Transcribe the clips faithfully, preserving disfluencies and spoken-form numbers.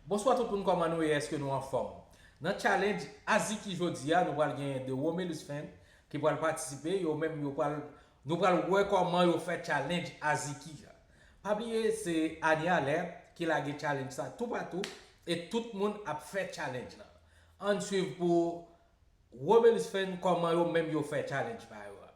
Bonswa tout moun, kòman nou ye? Èske nou anfòm? Nan challenge Aziki jodi a, nou pral gen de Romelus Fan ki pral patisipe, yo menm yo pral, nou pral wè kòman yo fè challenge Aziki a. Pa bliye, se Annie Alerte ki lage challenge sa toupatou, e tout moun ap fè challenge lan. Ann swiv pou Romelus Fan kòman yo menm yo fè challenge pa yo a.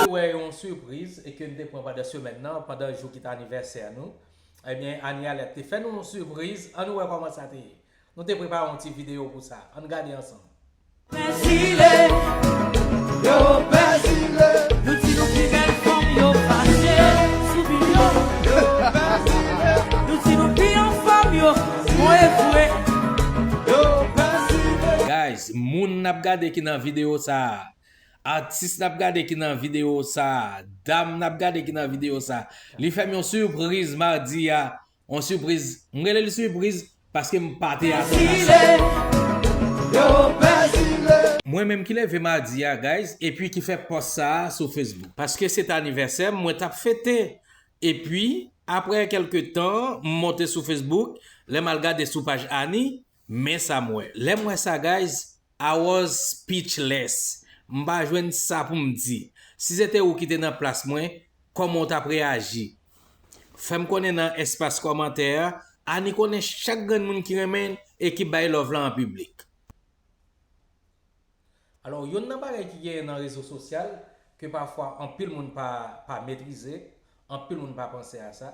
Wè yon sipriz e ke n te pran pandan semèn nan, pandan jou ki te anivèsè nou. Ebyen, Annie Alerte te fè nou yon sipriz. Ann wè kòman sa te ye. Nou te prepare yon ti videyo pou sa. Ann gade ansanm. Pè Zile, yo pè Zile. Nou di nou pi bèl fanm yo fache sou video. Yo pè Zile. Nou di nou pi anfòm yo, mwen vre. Yo pè Zile. Guys, moun n ap gade ki nan videyo sa a, atis n ap gade ki nan videyo sa a, dam n ap gade ki nan videyo sa a, li fè m yon sipriz madi a, yon sipriz, m rele l sipriz paske m pa te atann a sa. Mwen menm ki leve madi a, guys, epi ki fè pòs sa a sou Facebook. Paske se te anivèsè m, mwen t ap fete. Epi, apre kèlke tan, m monte sou Facebook, lè m al gade sou paj Annie, men sa m wè. Lè m wè sa, guys, I was speechless. M pa jwenn sa pou m di. Si se te ou ki te nan plas mwen, kòman w t ap reyaji? Fè m konnen nan espas kòmantè a. Annie konnen chak grenn moun ki renmen l e ki bay love lan an piblik. Alò, youn nan bagay ki genyen nan rezo sosyal, ke pafwa anpil moun pa, pa metrize, anpil moun pa panse a sa.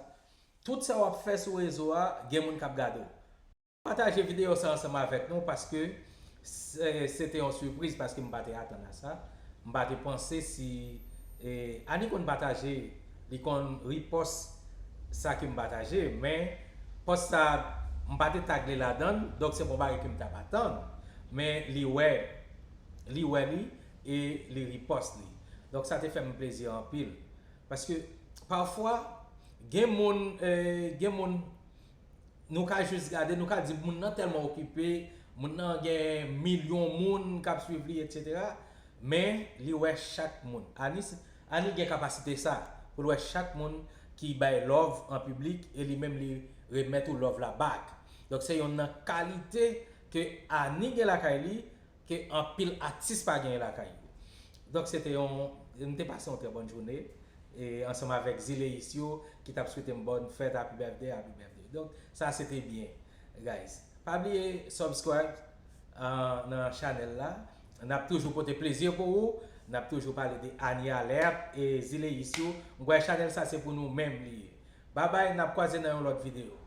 Tout sa w ap fè sou rezo a, gen moun k ap gade w. Pataje videyo sa ansanm avèk nou paske se, se te yon sipriz, paske m pa te atann a sa. M pa te panse si, e, Annie konn pataje, li konn repost sa ke m pataje, men post sa, m pa te tag li ladan l, donk se pa yon bagay ke m t ap atann. Men li wè, li wè li e li repost li. Donk sa te fè m plezi anpil. Paske pafwa, gen moun, e, gen moun, nou ka jis gade, nou ka di moun nan tèlman okipe, moun nan gen milyon moun k ap swiv li, etsetera. Men, li wè chak moun. Annie, Annie gen kapasite sa, pou l wè chak moun ki bay love an piblik, e li menm li remèt ou love la back. Donk, se yonn nan kalite ke Annie gen lakay li, ke anpil atis pa genyen lakay yo. Donk, se te yon, nou te pase yon trè bòn jounen, e ansanm avèk Zileyis yo, ki t ap swete m bòn fèt, happy birthday, happy birthday. Donk, sa se te byen, guys. Pa bliye subscribe, ah, nan chanèl la. N ap toujou pote plezi pou ou. N ap toujou pale de Annie Alerte e Zileyis yo. M kwè chanèl sa se pou nou menm li ye. Babay, n ap kwaze nan yon lòt videyo.